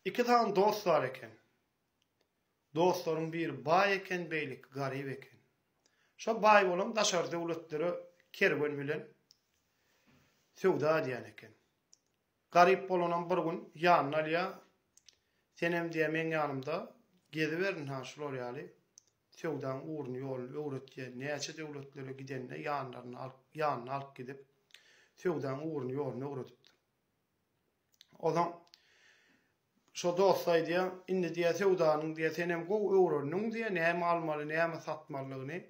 Iki sany dost bar eken. Dostlaryň biri baý eken, beýleki garyp eken. Şo baý bolan daşary döwletlere kerwen bilen söwda edýän eken. Garyp bolanam bir gün ýanyna alýar. Senem diýýär, meň ýanymda geziber ynha şular ýaly söwdaň ugruny ýoluny öwret diýýär. Näçe döwletlere gidende ýanlaryna alyp, ýanyna alyp gidip, söwdaň ugruny ýoluny öwredipdir. Onsoň şo dosty aýdýar, indi diýýär, söwdanyň diýýär, senem gowy öwrendiň diýýär, näme almaly, näme satmalydygyny.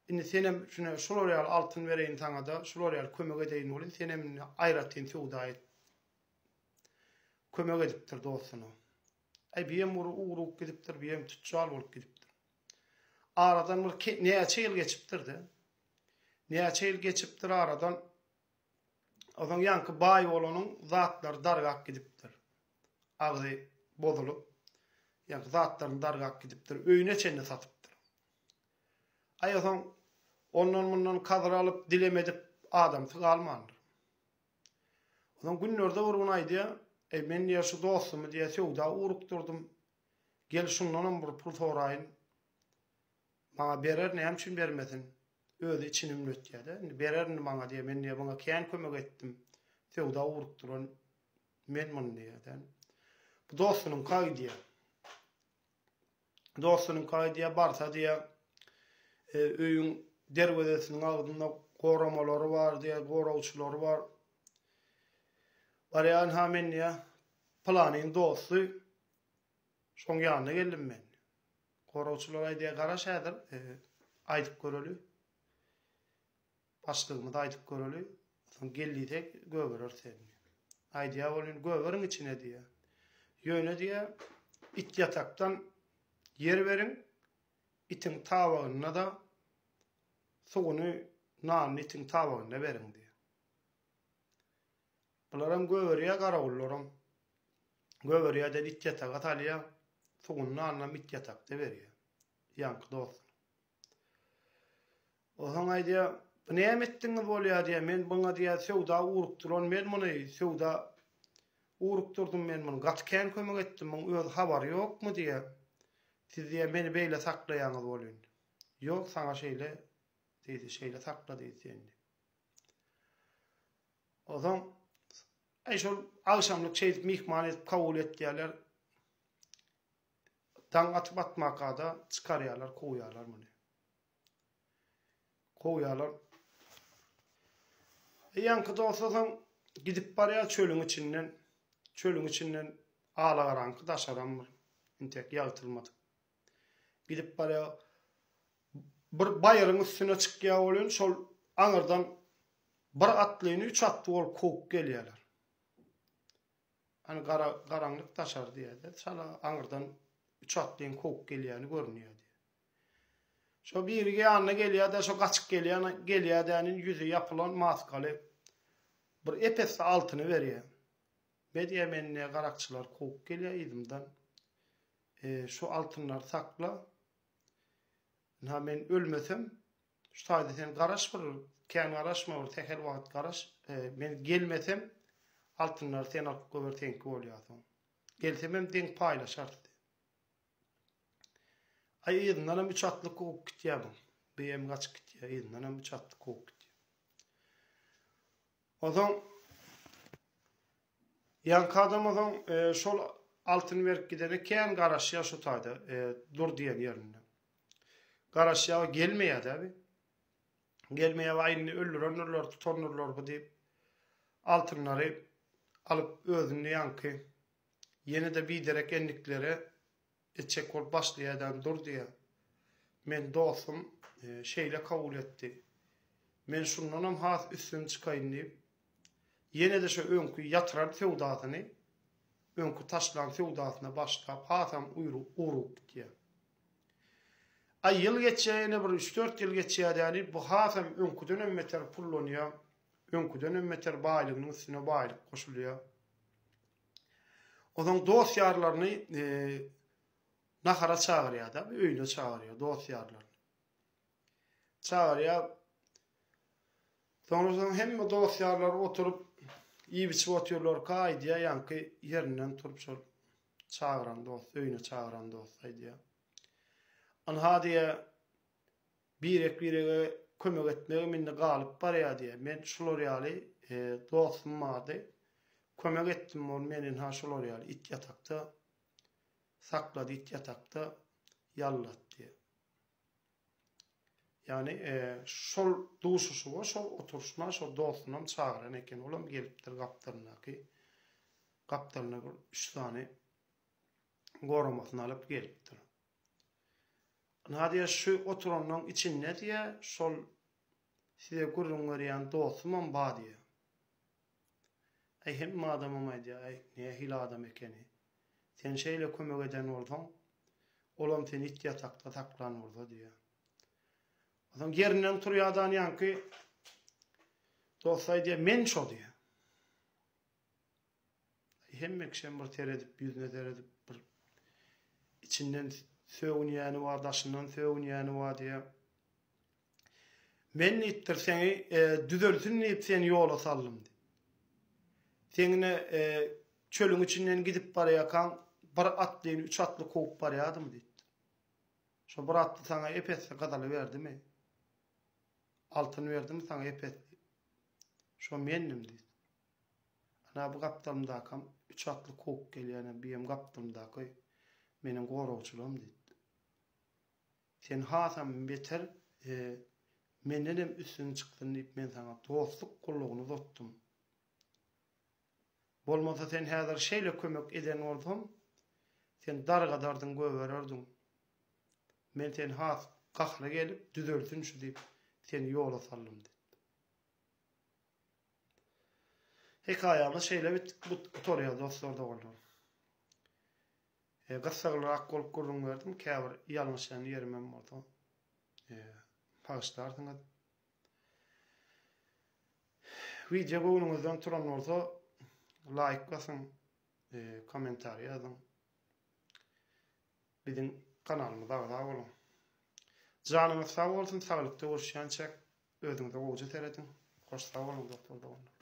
Indi senem şuna şular ýaly altyn bereýin saňa-da, şular ýaly kömek edeýin welin, senem indi aýratyn söwda et. Kömek edipdir dostuna. Aý, biem bir ugrugyp gidipdir, biem tüçjar bolup gidipdir. Aradan bir näçe ýyl geçipdir-de. Näçe ýyl geçipdir aradan. Onsoň ýaňky baý bolanyň zatlary dargap gidipdir. Agzy bozulyp, ýaňky zatlaryny dargap gidipdir. Öýüne çenli satypdyr. Aý onsoň ondan-mundan kazyr alyp, dilem edip adamsy galmandyr. Onsoň günlerde bir gün aýdýar, Eý, men diýýär, şu dostumy diýýär, söwda ugrukdyrdym. Gel şundanam bir pul soraýyn. Maňa berer, näme üçin bermesin? Özi içini ümletýär-de. Indi berer indi maňa diýýär, men diýýär, muňa kän kömek etdim. Söwda ugrukdyran men muny diýýär-de. Bu dostunyňka gidýär. Dostunyňka gidýär, barsa diýýär, e, öýüň derwezesiniň agzynda goramalary bar diýýär, goragçylary bar. Barýan ha men diýýär, pylanyň dosty, şoň ýanyna geldim men. Goragçylar aýdýar, garaş häzir, aýdyp göreli. Başlygymyza aýdyp göreli. Soň gel diýsek, göberer seni. Aýdýar welin, göberiň içine diýýär. Ýöne diýýär, it ýatakdan ýer beriň, itiň tabagynda-da suwuny, nanyny itiň tabagynda beriň diýýär. Bularam göberýär garawullaram. Göberýär-de it ýataga salýar. Suwuny nanynam it ýatakda berýär. Ýaňky dostuna. Onsoň aýdýar, bu näme etdiňiz bolýar diýýär, men buňa diýýär söwda ugrukdyran men muny, söwda ugrukdyrdym men muny, gaty kän kömek etdim, muň öz habary ýokmy diýýär. Siz diýýär meni beýle saklaýaňyz welin. Ýok, saňa şeýle diýdi, şeýle sakla diýdi seni. Onsoň aý şol agşamlyk şeýdip myhman edip kabul etýärler. Daň atyp atmaka-da çykarýarlar, kowýarlar muny. Kowýarlar. E, ýaňky dost soň gidip barýar çölüň içinden. Çölüň içinden alagaraňky daşaram bir intek ýagtylmadyk. Gidip barýar. Bir baýryň üstüne çykýar welin şol aňyrdan bir atlyny üç atly bolup kowup gelýärler. Hani gara, garaňlyk daşary diýýär-de, çala aňyrdan üç atlyň kowup gelýäni görünýär diýýär. Şo biri ýanyna gelýär-de, şo gaçyp gelýän, gelýär-dänin ýüzi ýapylan maskaly bir ep-esli altyny berýär. Be diýýär, meni ne garakçylar kowup gelýär yzymdan. E, şu altynlary sakla. Ynha men ölmesem, Şu taýda sen garaş bir, kän garaşma bir sähel wagt garaş. Men gelmesem altynlary sen alyp goýber seňki bolýar soň. Gelsemem deň paýlaşarys diýip. Aý yzyndanam üç atly kowup gitýär bu. BM gaçyp gitýär, yzyndanam üç atly kowup gitýär. Onsoň ýaňky adam onsoň şol altyn berip gidene kän garaşýar şu taýda dur diýen ýerinde. Garaşýar, gelmeýär-dä bi. Gelmeýär, waý indi öldürendirler, tutandyrlar bu diýip, altynlary alyp özünde ýaňky ýene-de biderek endiklere etjek bolup başlaýar-da, dur diýýär. Men dostum şeýle kabul etdi. Men şundanam has üstün çykaýyn diýip, ýene-de şo öňki ýatyran söwdasyny, öňki taşlan söwdasyna başlap, hasam ugrugyp gidýär. Aý ýyl geçýär ýene bir üç-dört ýyl geçýär däli bu hasam öňküdenem beter pullanýar, öňküdenem beter baýlygynyň üstüne baýlyk goşulýar. Onsoň dost-ýarlaryny nahara çagyrýar-da, öýüne çagyrýar dost-ýarlaryny. Çagyrýar. Soňra soň hemme dost-ýarlary oturyp iýip-içip otyrlarka aýdýar ýaňky ýerinden turup şol. Çagyran dost, öýüne çagyran dost aýdýar. Ynha diýýär, birek-birege kömek etmegim indi galyp barýar diýýär. Men şular ýaly dostum bardy. Kömek etdim ol meni ynha şular ýaly it ýatakda saklady it ýatakda ýallat diýýär. Ýagny şol duşuşyga, şol oturyşma şol dostunam çagyran eken. Olam gelipdir gapdalyndaky gapdalyna bir üç sany goramasyny alyp gelipdir. Ynha diýýär, şu oturanlaryň içinde diýýär, şol size gürrüň berýän dostumam bar diýýär. Äý, hemme adamam aýdýar, äý, nähili adam ekeni. Sen şeýle kömek eden bolsaň, olam seni it ýatakda saklan bolsa diýýär. Onsoň ýerinden turýardan ýaňky dost aýdýar, men şo diýýär. Hemme kişem bir seredip, ýüzüne seredip bir içinden sögünýäni bar, daşyndan sögünýäni bar diýýär. Men diýipdir, seni e, düzelsin diýip seni ýola saldym diýip. Seňine e, çölüň içinden gidip barýarkaň bir atlyny üç atly kowup barýardym diýipdir. Şo bir atly saňa ep-esli gyzyly berdimi? Altyn berdimi saňa ep-esli? Şo mendim diýipdir. Ana bu gapdalymdakam üç atly kowup gelýänem biem gapdalymdaky meniň goragçylarym diýipdir. Sen hasam beter mendenem üstün çyksyn diýip men saňa dostluk gullugyny uzatdym. Bolmasa sen häzir şeýle kömek eden bolsam, sen dargadardyň gögererdiň. Men seni has gahry gelip düzelsin şu diýip seni ýola saldym diýipdir. Hekaýamyz şeýle gutarýar dostlar doganlar. Gyssaglyrak bolup gürrüň berdim, käbir ýalňyşýan ýerimem bolsa bagyşlarsyňyz. Wideo göwnüňizden turan bolsa laýk basyň, kommentariý ýazyň. Biziň kanalymyza agza boluň. Janyňyz sag bolsun, saglykda görüşýänçäk özüňize gowja serediň. Hoş sag boluň dostlar doganlar.